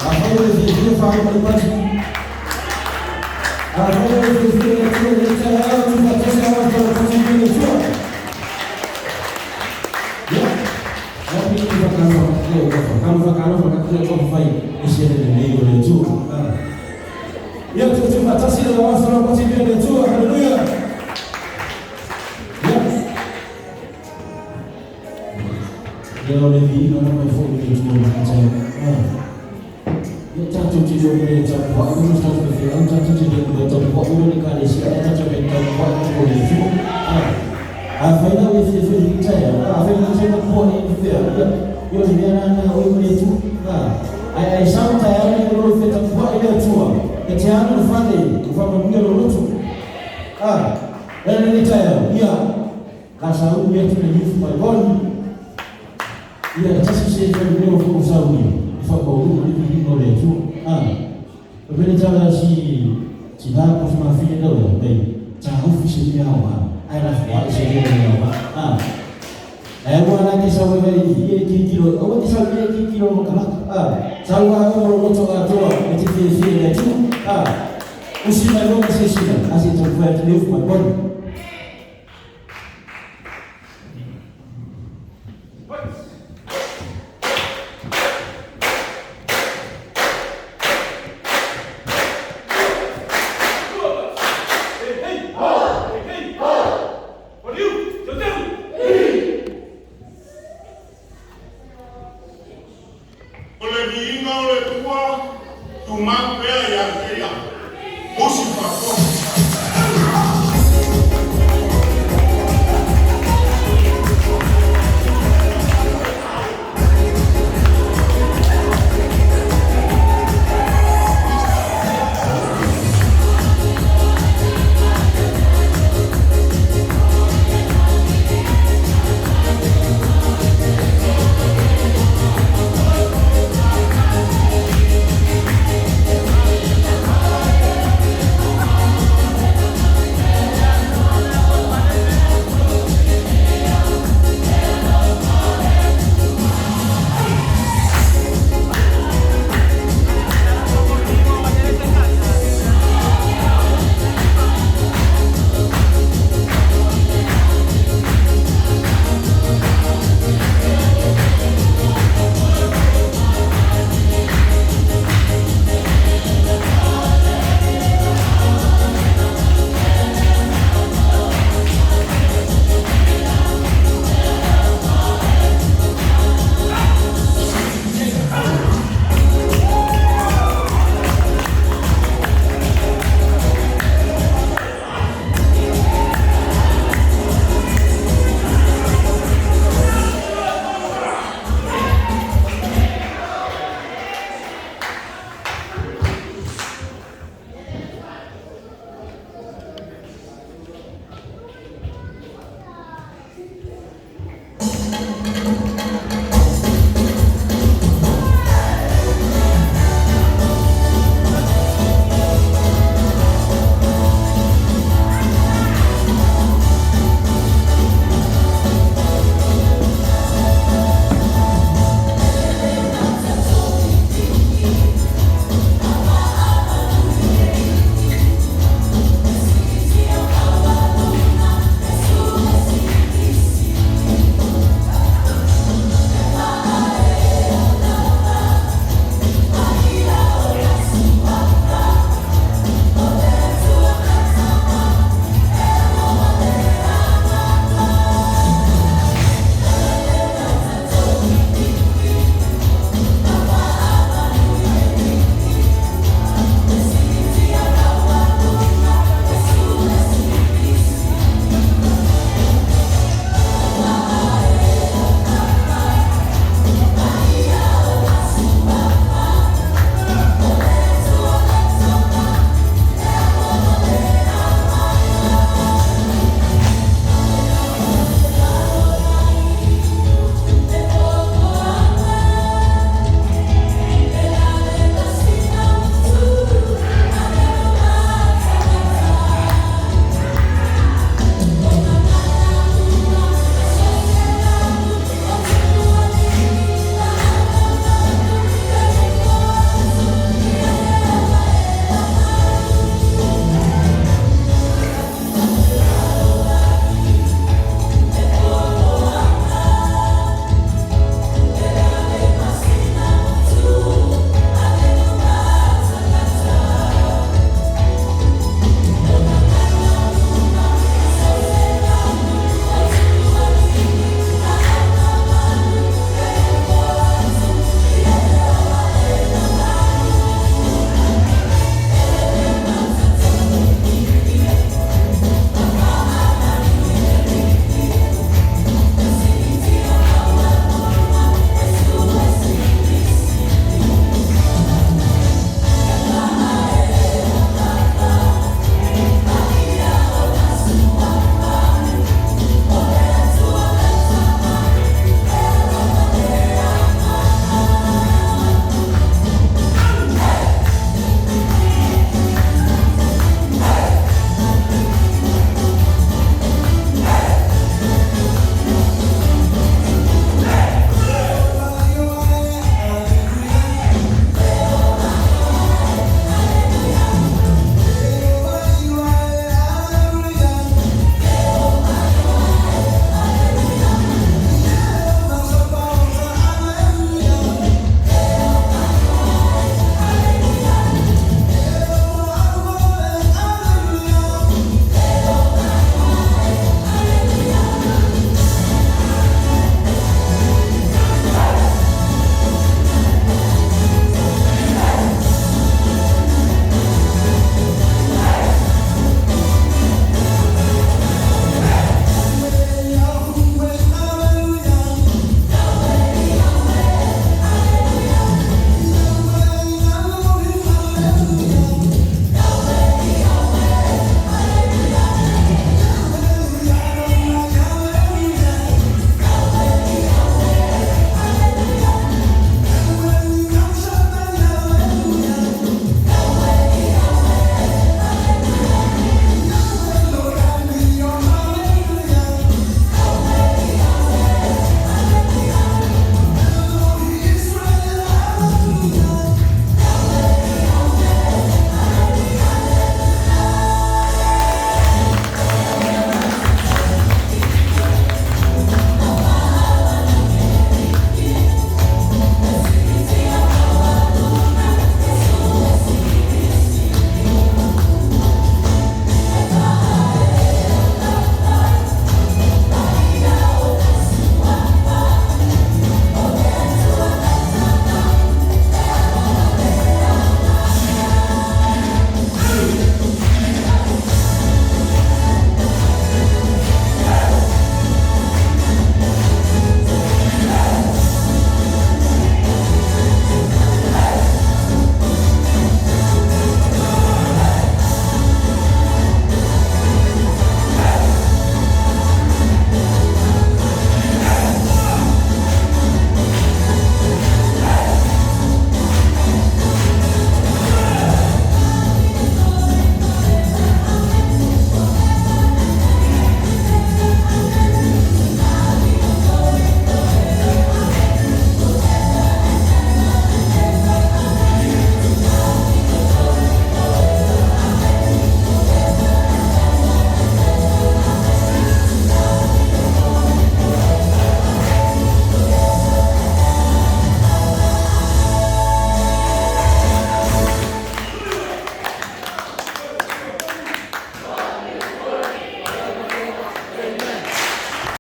Afai o le fiafia faaiu mai pati. Afai o le fiafia i le Atua i lenei taeao, tuufaatasi au aso o le pati i le Atua. Ia, o le whakaaro whakatia o whai e se le nei o le Atua. Ia, tuufaatasi le aso o le pati i le Atua. Hallelujah. Ia. Ia o le viiga na mai foi le Atua i lenei taeao. Ia tatou te iloa le tapuai o le tatou faifeau, tatou te iloa le tapuai o le ekalesia, ae tatou te tapuai o le Atua. Afai la ua e fiafia i lenei taeao, afai la e tapuai i le faifeau, ia, ia o le mea la lena o oe ma le Atua. Ae a e sau i le taeao lenei o lo o fia tapuai i le Atua, e te alu i le fale, ua faamanuia lou loto. E lenei taeao, ia, la sauni atu le youth mai boni. Ia, e tasi se fai mea o fou sauni e faamaualuga le viiga o le Atua. E pei le tala a si tina po o si mafine lau ia, pei, taofi se mea aoga, ae lafoai se mea le aoga. Ae aua la e te sau ai i e tilotilo, aua e te sau i e tilotilo matamata. Sau lava oe ma lou loto atoa e te fiafia i le Atua. Usi mai loa ma silasila, a se i taumafai atu le ufu mai boni. O le viiga o le Atua, tumau pea ia te ia. Usi faatoa.